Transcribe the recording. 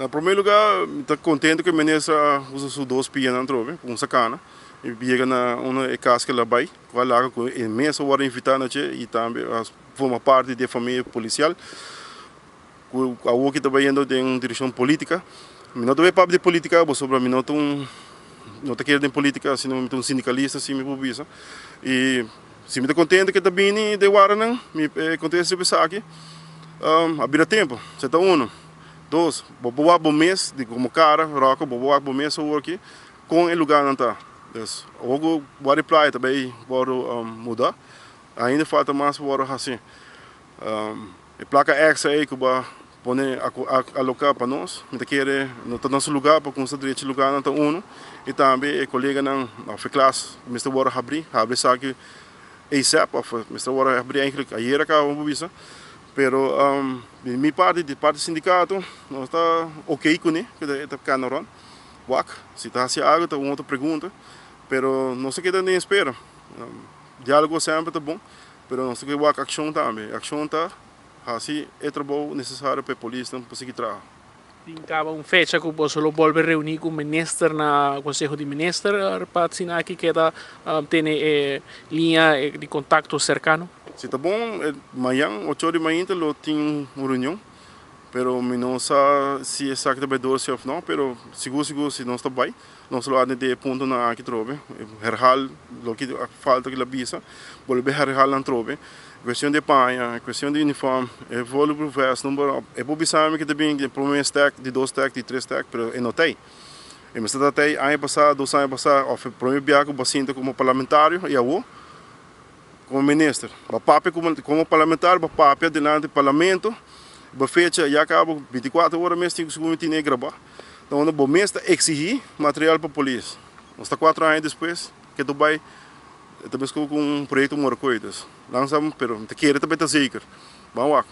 Na promé lugá mi ta kontento ku e minister a usa su dos pianan atrobe ku un sakana i yega na unda e kas ku el a bai ku a laga ku e mes a wòrdu invitá na dje i tambe a forma parti di e famia polisial ku awoki ta bayendo den un direkshon polítika. Mi no ta bai papia di polítika pasobra mi no ta un no ta kere den polítika sino mi ta un sindikalista si mi por bisa i si mi ta kontento ku e ta bini den waranan mi kontesta riba esaki a bira tempu se ta uno. Dos, bo por wak bo mes di komo kara, Rocco, bo por wak bo mes awor aki kon e lugarnan ta. Dus, awor ku Wadi Playa ta bay wòrdu muda, ainda falta mas pa wòrdu hasi. E plaka extra ei ku bo a pone aloká pa nos, mi ta kere no ta na su lugá pa kumsa drecha e lugarnan ta unu i tambe e koleganan òf e klas mester wòrdu habrí, habri esaki asap òf mester wòrdu habrí eigentlik ayera kaba bo bisa. Pero di mi parti, di parti sindikato, nos ta ok kuné, ku e ta kana rònt. Wak, si ta hasi algu ta un otro pregunta, pero nos ta keda den espera. Diálogo semper ta bon, pero nos ta ke wak akshon tambe. E akshon ta hasi e trabou nesesario pa e polisnan por sigui traha. Tin kaba un fecha ku boso lo bolbe reuní ku minister na Konseho di Minister pa asina aki keda tene e liña di kontakto serkano? Si ta bon, mañan ocho di mainta lo tin un reunion, pero mi no sa si esaki ta bai dor si òf no, pero sigur sigur si nos ta bai nos lo atendé e puntonan aki trobe, herhal loke falta ku el a bisa, bolbe herhal nan trobe. Cuestion di paña, cuestion di uniform, e bulletproof vest, number, e por bisa mi cu ta bin di prome stack, di dos stack, di tres stack, pero e no t'ey. E mester ta t'ey aña pasa, dos aña pasa, of e prome bia cu bo a sinta como parlamentario y awo como minister. Bo a papia como, como parlamentario, bo a papia delante parlamento, bo fecha ya caba 24 ora mes tin cu segun mi tine e graba, ta unda bo mes ta exigi material pa polis. Nos ta 4 aña despues ke ta bay. E ta meskos ku un proyekto Morkoides. Langzaam, pero mi ta kere ta beta zeker. Ban wak.